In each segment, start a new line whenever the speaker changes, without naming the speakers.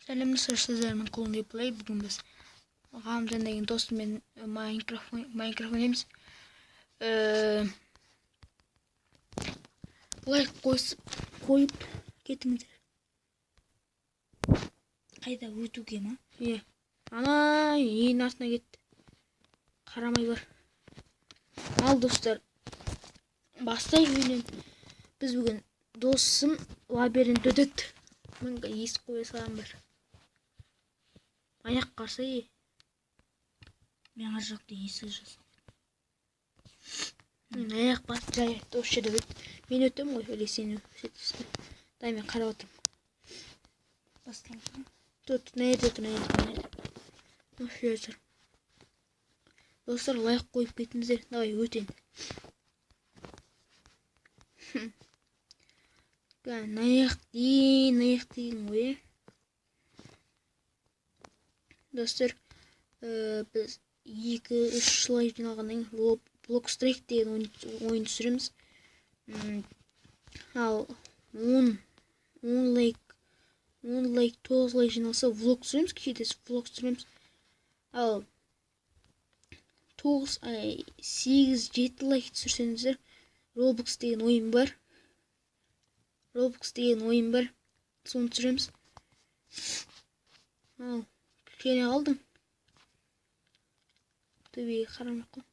Сәлем достар, сіздермен Колони Плей. Бүгін біз Ғалымжан деген досыммен Майнкрафт ойнаймыз. Лайк қойып кетіңіздер.
Қайда өтуге ма?
Иә. Ана ең артына кетті. Қарамай бар. Ал достар, бастайық үйінен. Біз бүгін досым лабиринт өтеді. Мыңға есік қоя салам бір. Аяқ қарсы е.
Мен ар жақта есік жасап.
Мен аяқ басып жай осы жерде өт. Мен өтемін ғой, или сен өтесің бе? Дай мен қарап отырмын.
Басталды.
Тут, мына жерде тұр, мына жерде, мына жерде. Осы жерде тұр. Достар, лайк қойып кетіңіздер. Давай, өт енді. Аяқ дейін, аяқ дейін ғой, е. Достар, біз 2-3 лайк жиналғаннан кейін Блок Страйк деген ойын түсіреміз. Ал 10 лайк, 10 лайк, 9 лайк жиналса влог түсіреміз, кешедесі влог түсіреміз. Ал 9, 8, 7 лайк түсірсеңіздер, Roblox деген ойын бар. Roblox деген ойын бар. Соны түсіреміз. Ал, кішкене қалдың. Төбеге қарамай қой.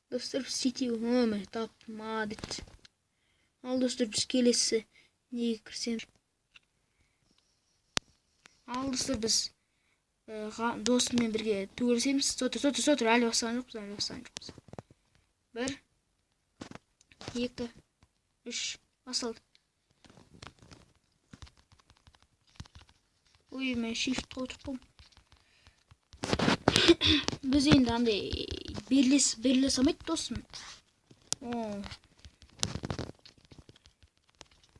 Достар, біз сетевой өмір таптым, молодец. Ал достар, біз келесі неге кірсем. Ал достар, біз досыммен бірге төбелесеміз. Сотыр, сотыр, сотыр, әлі бастаған жоқпыз, әлі бастаған жоқпыз. 1, 2, 3, басталды. Ой, мен shift қойып тұрмын. Біз енді андай беріле салмайды досым. О.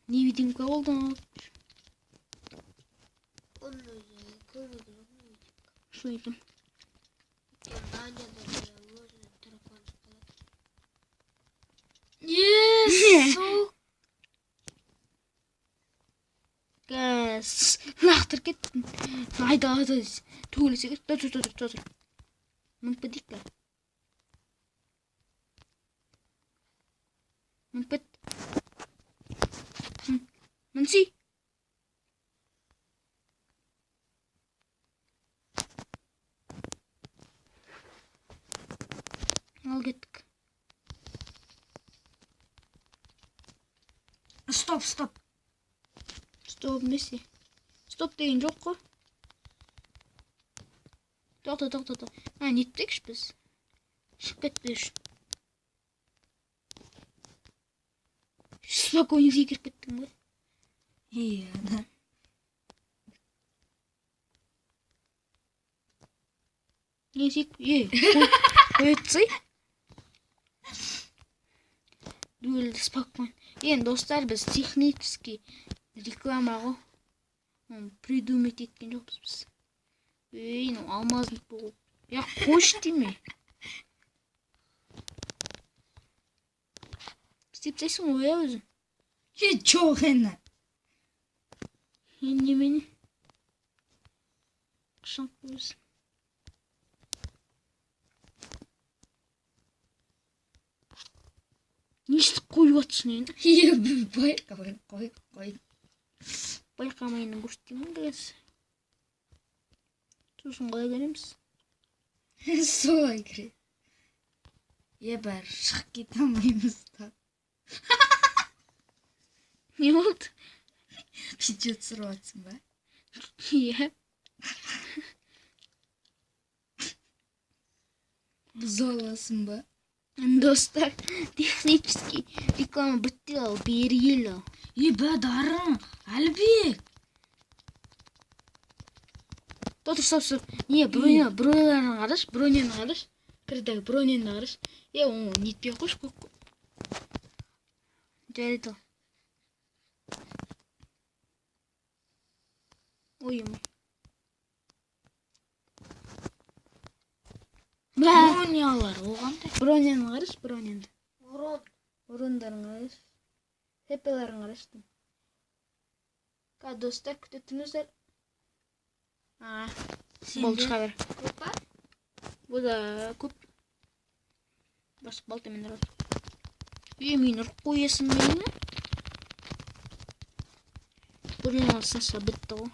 Невидимка болды. Что это? Газ. Лақтырып кеттім. Айда, айда. Төбелесе кет. Тұр, тұр, тұр, тұр. Мініп кетейік пе? Мініп кет. Мінсей. Ал кеттік.
Стоп, стоп.
Стоп несі? Стоп деген жоқ қой. Тоқта, тоқта, тоқта. А, нетпекші біз. Шығып кетпес. Спокойно секіріп кеттің ғой.
Иә, да.
Не сек? Е, қоятсай. Дуэльді спокойно. Енді достар, біз технический реклама ғой. Оны придумать еткен жоқпыз біз. Ей, мынау алмазник болып. Я қойшы деме. Істеп тастайсың ғой, иә, өзің?
Е, жоқ енді.
Енді немене? Қашан қоясың? Не істеп қойып жатсың енді?
Е, байқамай, қой, қой.
Байқамай енді көрсетемін қазір. Сосын қалай көреміз?
Солай кіреді. Е, бәрі шығып кете алмаймыз да.
Не болды?
Видео түсіріп жатсың ба?
Иә.
Бұза аласың ба?
Достар, технический реклама бітті ал, бері кел ал.
Е, бә, Дарын, Әлібек.
Тоқтар, стоп, стоп. Не, броня, броняларын қарашы, броняны қарашы. Кірді, броняны қарашы. Е, оны нетпей қойшы, қойып қой. Жарайды ал. Ой, ой.
Бронялар, о қандай?
Броняны қарашы, броняны.
Урон.
Урондарын қарашы. ХПларын қарашы. Достар, күте тұрыңыздар. Болды, шыға бер.
Көп па?
Бұл да көп. Басып балтамен ұрады. Мен ұрып қоясың мені. Бұны алсынса бітті ғой.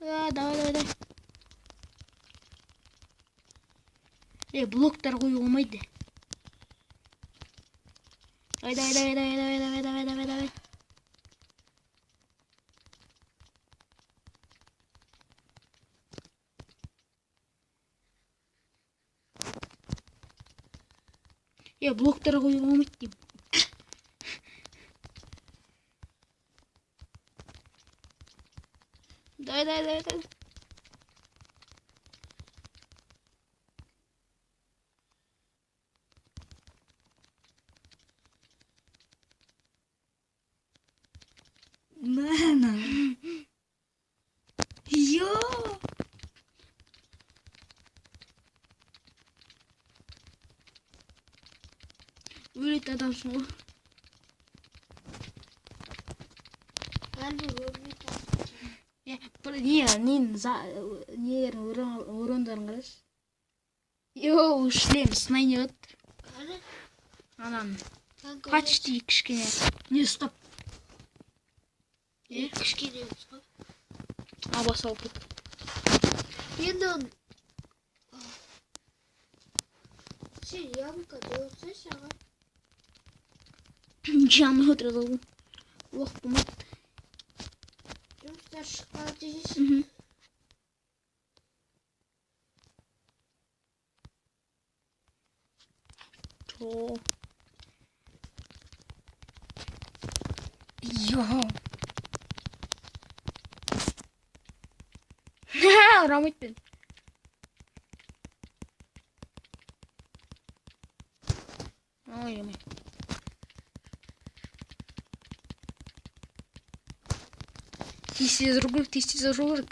Давай, давай, давай. Блоктар қоюға болмайды. Давай, давай, давай, давай, давай, давай, давай, давай. Блоктар қоюға болмайды деймін. Давай, давай, давай, давай.
Мына. Йо.
Өлетін адамсың ғой.
Әлі өлмейді.
Нелерін урондарын қарашы. Йоу, шлем сынайын деп отыр. Анан почти кішкене.
Не, стоп.
Кішкене емес қой.
Аба салып кетті.
Енді оны. Сен яблоко жеп аға.
Жаман отырады ол. Оқ болмады.
Жұмыстар шықпады дейсің.
Йо.
Ұрамайды мен. Ой, ой. Тез-тез ұру керек, тез-тез ұру керек.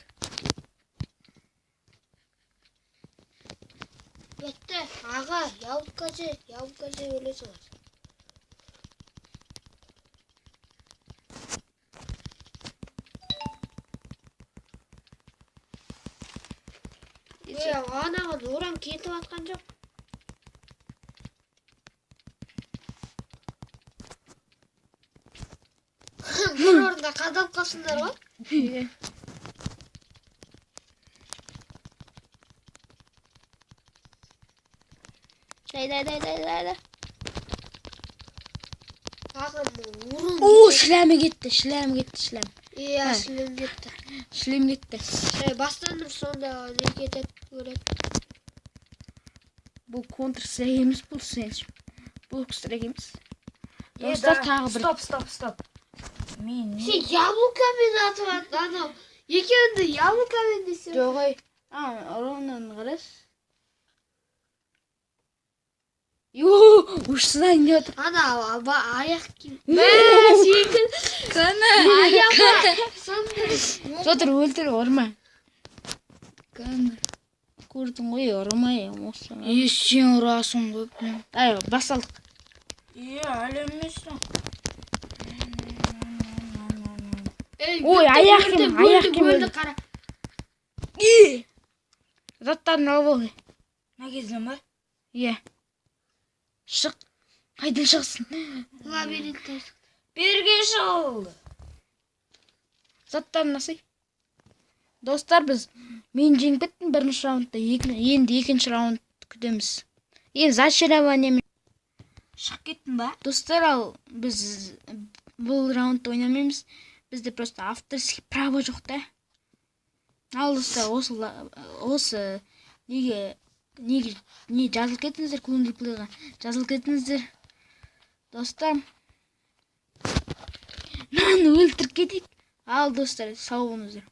Бітті, аға, яблоко же, яблоко же өлесің. Анаған оран кетіп атқан жоқ. Бір орында қадалып қалсыңдар ғой.
Дай, дай, дай, дай, дай.
Ағам, урон.
О, шлемі кетті, шлем кетті, шлем.
Иә, шлем кетті.
Шлем кетті.
Бастан ұр сонда не кетеді, өледі.
Бұл контр-страйк емес, бұл сен. Бұл страйк емес. Достар, тағы бір.
Стоп, стоп, стоп. Мен
Сен яблокамен атып ат, анау. Екеуіңді яблокамен десем.
Жоқ, ой. Уроннан қарашы. Йо, ұшсынан не отыр.
Ана, аяқ киім. Мә, сенікі.
Кәні.
Аяғы сынды.
Жотыр, өлтір, ұрма.
Кәні.
Көрдің ғой, ұрмай, осы.
Сен ұрасың ғой, блин.
Ай, басталдық.
Әлі емес.
Ой, аяқ киім, аяқ киім
өлді, қара.
Заттарын алып ал.
Мына кезден ба?
Иә. Шық. Қайдан шықсын?
Лабиринттен шықты.
Берге шыл.
Заттарын алсай. Достар, біз мен жеңіп кеттім бірінші раундта, енді екінші раунд күтеміз. Енді зачарование.
Шығып кеттің ба?
Достар, ал біз бұл раундта ойнамаймыз. Бізде просто авторский право жоқ та. Ал достар, осы неге не жазылып кетіңіздер, Көңіл Плейға жазылып кетіңіздер. Достар, мынаны өлтіріп кетейік. Ал достар, сау болыңыздар.